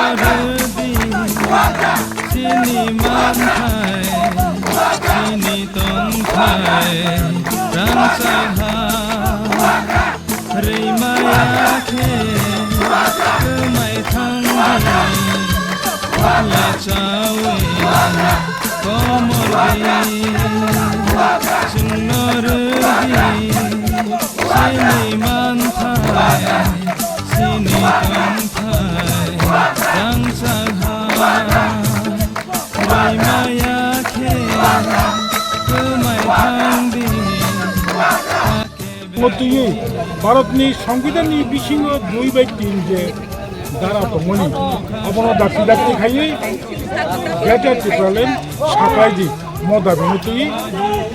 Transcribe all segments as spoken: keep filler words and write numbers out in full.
Rwdi chini manthai, chini tongthai, rangchak ha. Rwimaya khe kwmai thangdi, yachawi komordi. Chwngno rwdi chini manthai, chini tongthai, rangchak ha. Rwimaya khe kwmai thangdi. Omo twiwi Bharatni Songbidanni bisingo dui bai tin je dara tongmani, abono dakti dakti khaiwi Greater Tipraland saklaidi, mo dabino twiwi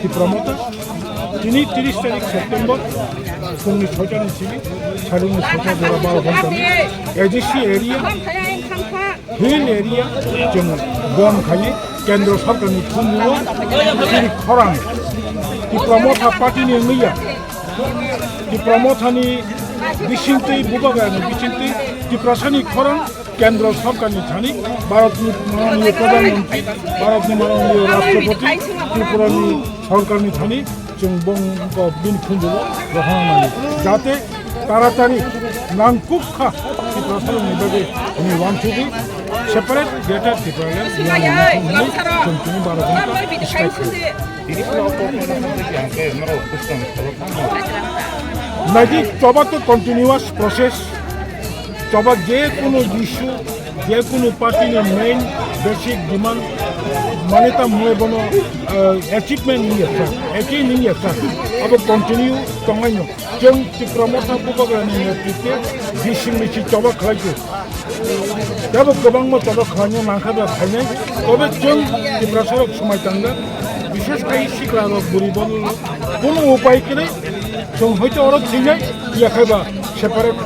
Tipra Motha. Tini tris tarik September, phungni soitani simi, salingni soita jora baro ghontani A D C area, Hill area chwng bon khaini kendro sarkarni thumung chini khorang Tipra Motha party ni wngya. Tipra Motha ni bisingtwi, Bubagra ni bisingtwi Tiprasa ni khorang kendro sarkarni thani Bharat ni mananiya Pradhan Mantri, Bharat ni mananiya Rashtrapati, Tripura ni sarkarni thani chwng bongkok bini khunjugo rohorna nango, jate taratari nangkukha Tiprasarokni bagwi hwnwi uansugwi separate Greater Tipraland hwnwi chwng tini baro ghonta strike khaio. Naidi choba to continuous process, choba je kono issue, je kono party ni main basic demand mane ta mui bono, eh, achievement ni yasa, achievement ni yasa, abo continue tongaino. Chwng Tipra Motha Bubagra ni netritwe bising ni si choba khlai khe. Tebo kwbangma choba khlaino nangkha ba phainai. Tobe chwng Tiprasarok swmai tangda. Bishesh khai sikla rok buri bol kono upai kwrwi. Chwng hoito oro thwinai, yakhai ba separate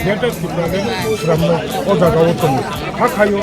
Greater Tipraland sramno o jaga o tongo. Hakhaio.